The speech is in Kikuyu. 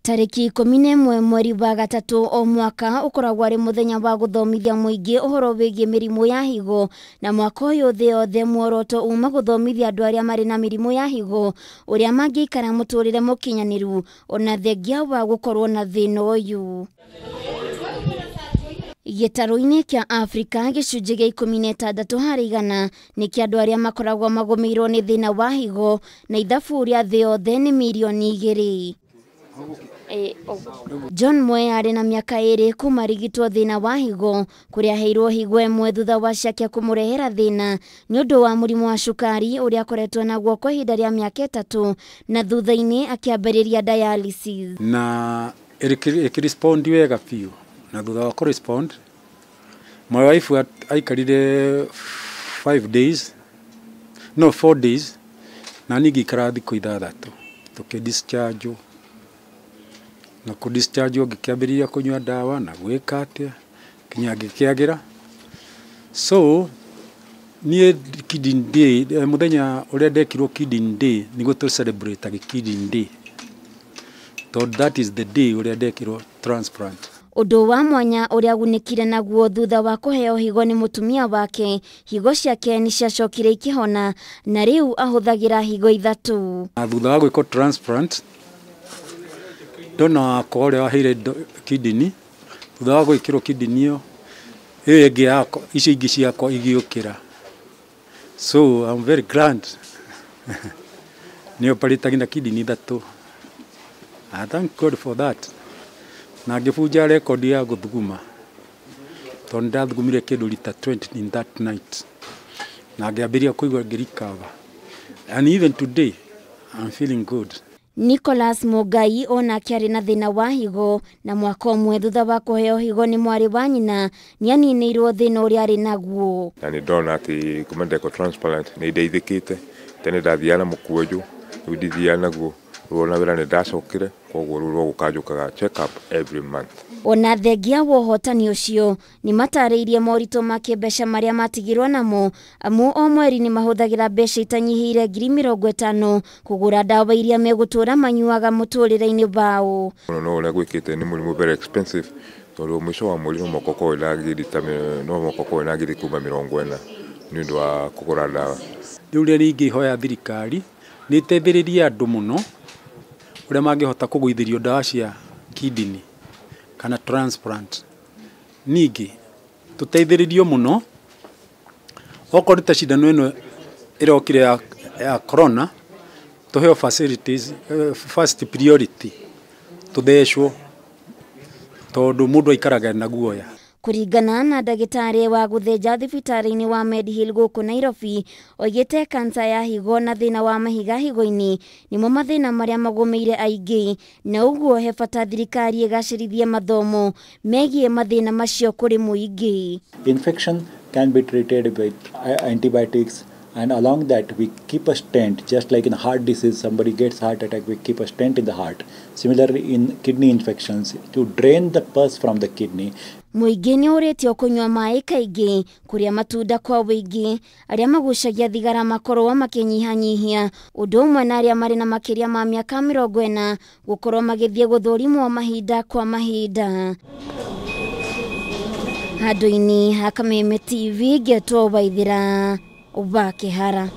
Tarĩki 11 mweri wa gatatũ o mwaka ũkoragwo arĩ mũthenya wa gũthomithia mũingĩ ũhoro wĩgiĩ mĩrimũ ya higo, na mwaka ũyũ thĩ yothe muoroto uma gũthomithia andũ arĩa marĩ na mĩrimũ ya higo ũrĩa mangĩikara mũtũrĩre mũkinyanĩru ona thengia wa gũkorwo na thĩna ũyũ. Gĩtarũ-inĩ kĩa Afrika gĩcunjĩ gĩa 16 harĩ igana nĩ kĩa andũ arĩa makoragwo magũmĩirwo nĩ thĩna wa higo, na ithabu rĩa thĩ yothe nĩ mirioni 2. John Mwea arĩ na mĩaka 2 kuma arigitwo thĩna wa higo, kũrĩa aheirwo higo ĩmwe thutha wa ciake kũmũrehera thĩna nĩ ũndũ wa mũrimũ wa cukari ũrĩa akoretwo naguo kwa ihinda rĩa mĩaka 3, na thutha-inĩ akĩambĩrĩria dialysis. Na ĩkĩrespond wega biũ, na thutha wa kũrespond my wife aikarire 5 days, no 4 days, na niĩ ngĩikara thikũ 6 tũkĩdischarge. Na kũdischarge ngĩkĩambĩrĩria kũnyua ndawa na gwĩka atĩa nginya ngĩkĩagĩra. So niĩ kidney day, mũthenya ũrĩa ndekirwo kidney day nĩguo tũ celebrate kidney day, tondũ that is the day ũrĩa ndekirwo transplant. Ũndũ wa mwanya ũrĩa agunĩkire naguo thutha wa kũheo higo nĩ mũtumia wake, higo ciake nĩ ciacokire ikĩhona na rĩu ahũthagĩra higo 3. Na thutha wa gwĩkwo transplant, ndona wakwa ũrĩa waheire kidney, thutha wa gwĩkĩrwo kidney ĩyo, ĩyo ĩngĩ yakwa, icio ingĩ ciakwa igĩũkĩra. So I'm very glad. Nĩ operate na kidney 3. I thank God for that. Na ngĩbunja record ya gũthuguma, tondũ ndathugumire kĩndũ lita 20 in that night. Na ngĩambĩrĩria kũigua ngĩrecover. And even today I'm feeling good. Nicholas Mugai onake arĩ na thĩna wa higo, na mwaka ũmwe thutha wa kũheo higo nĩ mwarĩ wa nyina nĩaninĩirwo thĩna ũrĩa arĩ naguo. Na nĩ ndona atĩ kuma ndekwo transplant nĩ ndeithĩkĩte. Tene ndathiaga na mũkwanjũ, rĩu ndithiaga naguo. Rĩu ona wĩra nĩ ndacokire, koguo rĩu no gũka njũkaga check up every month. Ona thengia wa ũhotani ũcio nĩ matarĩirie moritũ ma kĩmbeca marĩa matigirwo namo, amu o mweri nĩ mahũthagĩra mbeca itanyihĩire 50,000 kũgũra ndawa iria megũtũra manyuaga mũtũrĩre-inĩ wao. Mũno no ũrĩa gwĩkĩte nĩ mũrimũ very expensive, tondũ mũico wa mweri no mũhaka ũkorwo wĩna ngiri ta no mũhaka ũkorwo wĩna ngiri kuma 40 nĩ ũndũ wa kũgũra ndawa. Rĩu rĩrĩa ingĩhoya thirikari nĩ ĩteithĩrĩrie andũ mũno ũrĩa mangĩhota kũgũithĩrio ndawa cia kidney kana transplant. Ningĩ tũteithĩrĩrio mũno okorwo nĩ ta cindano ĩno ĩrokire ya corona, tũheo facilities, first priority, tũthecwo tondũ mũndũ aikaraga na guoya. Kũringana na ndagĩtarĩ wa gũthĩnja thibitarĩ-inĩ wa Medihill gũkũ Nairobi, oigĩte kansa ya higo na thĩna wa mahiga higo-inĩ nĩmo mathĩna marĩa magũmĩire aingĩ, na ũguo he bata thirikari ĩgacĩrithie mathomo megiĩ mathĩna macio kũrĩ mũingĩ. Infection can be treated with antibiotics, and along that we keep a stent, just like in heart disease, somebody gets heart attack, we keep a stent in the heart. Similarly in kidney infections, to drain the pus from the kidney. Mũingĩ nĩ ũrĩtio kũnyua maĩ kaingĩ, kũrĩa matunda kwa ũingĩ, arĩa magucagia thigara makorwo makĩnyihanyihia, ũndũ ũmwe na arĩa marĩ na makĩria ma mĩaka 40 gũkorwo magĩthiĩ gũthũrimwo mahinda kwa mahinda. Handũ-inĩ ha Kameme TV, ngetwo Waithĩra wa Kĩhara.